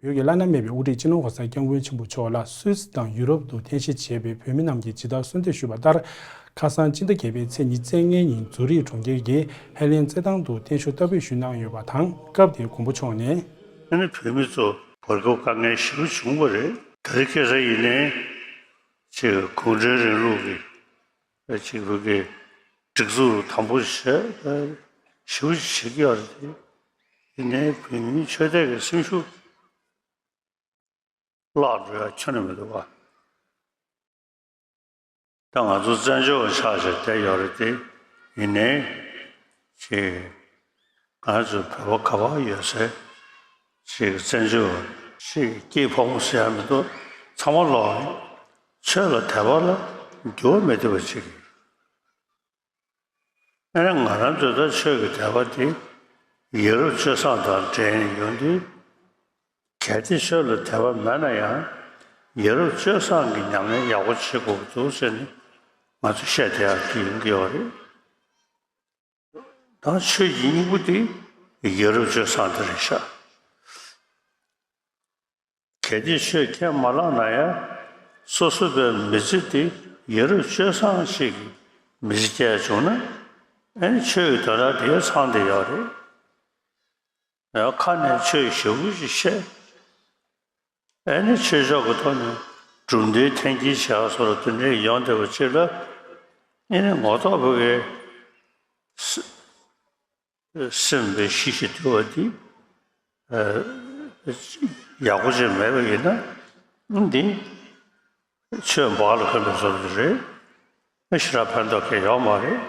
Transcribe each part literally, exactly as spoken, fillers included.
བོད་ཀྱི་བླ་ན་མེད་པའི་དབུ་ཁྲིད་སྤྱི་ནོར་༸གོང་ས་༸སྐྱབས་མགོན་ཆེན་པོ་མཆོག་ལ་སུད་སི་དང་ཡུ་རོབ་ཏུ་རྟེན་གཞི་བྱས་པའི་བོད་མི་རྣམས་ཀྱིས་ཇི་ལྟར་གསོལ་འདེབས་ཞུས་པ་ལྟར། ཁ་སང་སྤྱི་ཟླ་བརྒྱད་པའི་ཚེས་ཉི་ཤུ་རྩ་ལྔའི་ཉིན་ཛུ་རིག་གྲོང་ཁྱེར་གྱི་ཧེ་ལན་རྩེད་ཐང་དུ་བརྟན་བཞུགས་བསྟར་འབུལ་ཞུས་གནང་ཡོད་པ་དང་། སྐབས་དེར་མགོན་པོ་མཆོག་ནས། ཨ་ནི་བོད་མི་ཚོ་བར་སྐབས་དཀའ་ངལ་ཞེ་པོ་བྱུང་བ་རེད། དེ་རིང་ཁ་སང་ཡིན་ནའི་ཅིག་གུང་ཁྲན་རིང་ལུགས་ཀྱི་ཅིག་བོད་ཀྱི་སྒྲིག་འཛུགས་དམ་པོ་བྱས་ཞེ་པོ་ཅིག་བྱེད་ཀྱི་ཡོད་རེད་དེ། ཡིན་ནའི་བོད་མིའི་ཆོས་དད་ཀྱི་སེམས་ཤུགས་བརླག་འགྲོ་ཡ་ཁྱོན་ནས་མི་འདུག་བ། ད་ང་ཚོ་བཙན་བྱོལ་བ་ཆགས་བྱས་བསྡད་ཡོད་རེད་དེ། ཡིན་ནའི་ཅིག་ང་ཚོ་བོད་པ་ག་པར་ཡོད་སའི་ཅིག་བཙན་བྱོལ་བ་ཅིག་སྐྱིད་ཕོངས་ཟེར་ཡ་མི་འདུག་ཚང་མ་ལོག་ཆོས་ལ་དད་པ་ལ་འགྱུར་བ་མི་ཐེབས་པ་ཅིག་ཨ་ནི་ང་རང་ཚོའི་ད་ཆོས་ཀྱི་དད་པ་དེ་ཡ་རབས་སྤྱོད་བཟང་དང་འབྲེལ་ནས་ཡོང་དུས། གལ་ཏེ་ཆོས་ལ་དད་པ་མེད་ན་ཡང་ཡ་རབས་སྤྱོད་བཟང་གི་ཉམས་ལེན་ཡག་པོ་བྱེད་དགོས་ཀྱི་འདུག་ཟེར་ནས་ང་ཚོ་བཤད་བསྡད་ཡག་གི་ཡོང་གི་ཡོད་རེད། ད་ཆོས་ཀྱི་སྙིང་པོ་དེ་ཡ་རབས་སྤྱོད་བཟང་དེ་རེད་ཤག་གལ་ཏེ་ཆོས་ཁས་མ་བླངས་ན་ཡང་སོ་སོ་པའི་མི་ཚེ་དེ་ཡ་རབས་སྤྱོད་བཟང་ཞིག་གི་མི་ཚེ་སྐྱེལ་བྱུང་ན། ཨ་ནི་ཆོས་ཀྱི་དོན་དག་དེ་ཚང་བསྡད་ཡོད་རེད། ཡང་ཁ་ནས་ཆོས་ཞེ་པོ་ཅིག་བཤད། ཨ་ནི་ཆོས་ཕྱོགས་ཀྱི་ཐོག་ནས་གྲུབ་འབྲས་འཐེན་འཁྱེར་བྱས་པ་སོགས་ལ་དེ་འདྲའི་ཡོང་བསྡད་པ་ཅིག་ལ། ཨ་ནི་ངོ་ཐོག་བོད་ཀྱི་སེམས་པའི་གཤིས་ཤིག་དུལ་བ་འདི་ཡག་པོ་ཅིག་མེད་པ་ཡིན་ན། འདི་ཆོས་འབག་ལ་ཁ་ལ་བཟོ་རྒྱུ་རེད། ཨ་ཞེ་དྲག་ཕན་ཐོགས་གང་ཡང་ཡོད་མ་རེད།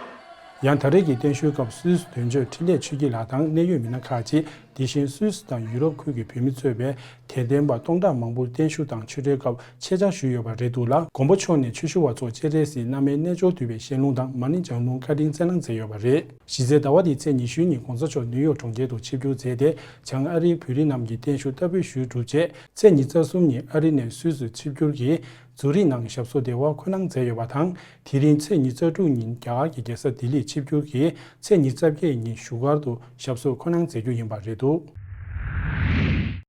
ཡང་ད་རེས་ཀྱི་བརྟན་བཞུགས་སྐབས་སུད་སི་དོན་གཅོད་འཕྲིན་ལས་ཆོས་སྐྱིད་ལགས་དང་གནད་ཡོད་མི་སྣ་ཁག་ཅིག་དེ་བཞིན་སུད་སི་དང་ཡུ་རོབ་ཁུལ་གྱི་བོད་མི་གཙོས་པའི་དད་ལྡན་པ་སྟོང་ཕྲག་མང་པོར་བརྟན་བཞུགས་དང་ཆོས་འབྲེལ་སྐབས་ཆེད་བཅར་ཞུས་ཡོད་པ་རེད་འདུག་ལ། མགོན་པོ་མཆོག་ནས་ཆོས་ཞུ་བ་ཚོར་སྤྱན་རས་གཟིགས་བླ་མའི་རྣལ་འབྱོར་བསྡུས་པའི་ཞལ་ལུང་དང་མ་ཎི་བགྲང་ལུང་བཀའ་དྲིན་སྩལ་གནང་མཛད་ཡོད་པ་རེད། གཞི་རྩའི་ཟླ་བ་འདིའི་ཚེས་ཉི་ཤུའི་ཉིན་གོང་ས་མཆོག་ནིའུ་ཡོག་གྲོང་ཁྱེར་དུ་ཆིབས་བསྒྱུར་མཛད་དེ། བྱང་ཨ་རིའི་བོད་རིགས་རྣམས་ཀྱིས་བརྟན་བཞུགས་བསྟར་འབུལ་ཞུས་གྲུབ་རྗེས། ཚེས་ཉི་ཤུ་རྩ་གསུམ་ཉིན་ཨ་རི་ནས་སུད་སིར་ཆིབས་བསྒྱུར་གྱིས་ཛུ་རིག་ནང་ཞབས་སོར་བདེ་བར་འཁོད་གནང་མཛད་ཡོད་པ་དང་། དེ་རིང་ཚེས་ཉི་ཤུ་རྩ་དྲུག་ཉིན་རྒྱ་གར་གྱི་རྒྱལ་ས་ལྡི་ལིར་ཆིབས་བསྒྱུར་གྱིས་ཚེས་ཉི་ཤུ་རྩ་བརྒྱད་ཉིན་བཞུགས་སྒར་དུ་ཞབས་སོར་འཁོད་གནང་མཛད་རྒྱུ་ཡིན་པ་རེད་འདུག